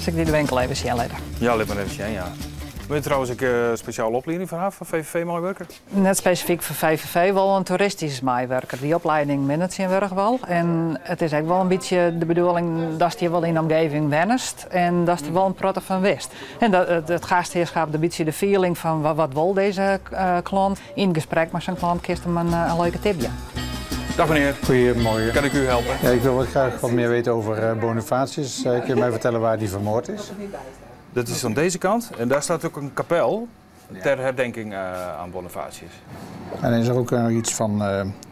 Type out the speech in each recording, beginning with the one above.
Sil ik dy de winkel even sjen litte? Ja, lit mar even sjen, ja. Moat je trouwens ek spesjale oplieding foar ha foar VVV-meiwurker? Net spesifyk foar VVV, wol in toeristysk meiwurker. Dy opleiding binne tsjintwurdich wol. En it is ek wol in bytsje de bedoeling datst hjir wol yn de omgeving wennest en datst der wol in protte fan witst. En dat it gastheerschap in bytsje de feeling fan wat wol dizze klant. Yn it gesprek mei sa'n klant kinst him in leuke tip jaan. Dag meneer. Goedemorgen. Kan ik u helpen? Ja, ik wil wat graag wat meer weten over Bonifatius. Kun je mij vertellen waar die vermoord is? Dat is aan deze kant. En daar staat ook een kapel ter herdenking aan Bonifatius. En is er ook nog iets van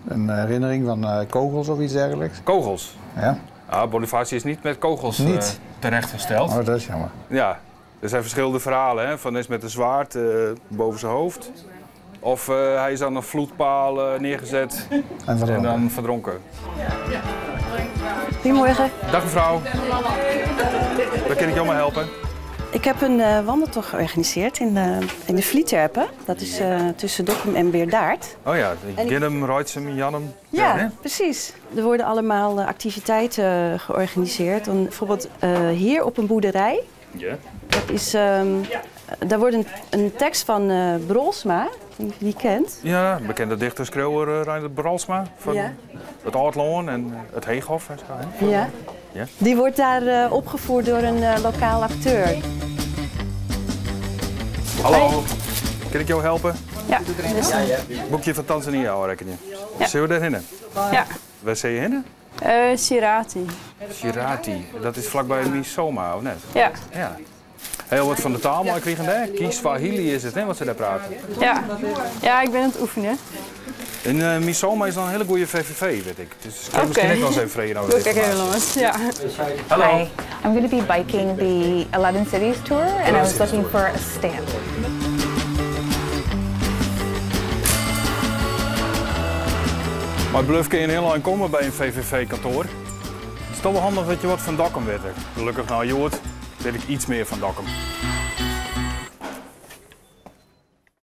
een herinnering van kogels of iets dergelijks? Kogels? Ja. Ah, Bonifatius is niet met kogels Niet? terechtgesteld. Oh, dat is jammer. Ja, er zijn verschillende verhalen. Hè? Van is met een zwaard boven zijn hoofd. Of hij is aan een vloedpaal neergezet En verdronken. en dan verdronken. Goedemorgen. Dag mevrouw. Waar kan ik jou mee helpen? Ik heb een wandeltocht georganiseerd in de Vlieterpen. Dat is tussen Dokkum en Birdaard. Oh ja, Ginnum, Reitsum, Jannum. Ja, hè? precies. Er worden allemaal activiteiten georganiseerd. En bijvoorbeeld hier op een boerderij. Ja. Daar wordt een tekst van Brolsma, die je kent. Ja, bekende dichter, schreeuwer Reindert Brolsma van het Oudloon en het Heeghof. Hè, zo, hè? Ja. Ja. Die wordt daar opgevoerd door een lokaal acteur. Hallo, Hoi. Kan ik jou helpen? Ja. Boekje van Tanzania, hoor, reken je. Ja. Zullen we daarheen? Ja. Waar zie je heen? Shirati. Shirati, dat is vlakbij Misoma, of net? Ja. Ja. Heel wat van de taal, maar ik kreeg een Kiswahili is het, hè, wat ze daar praten. Ja. Ja, ik ben aan het oefenen. En Misoma is dan een hele goede VVV, weet ik. Dus ik kan Oké. misschien ook wel eens even vragen over Doe ik dit even informatie. langs, ja. Hallo. Hi. I'm going to be biking the 11 Cities Tour and I was looking for a stamp. Maar bluff kun je heel lang komen bij een V V V-kantoor. Het is toch wel handig dat je wat van Dokkum weet. Gelukkig nou, Jood, weet ik iets meer van Dokkum.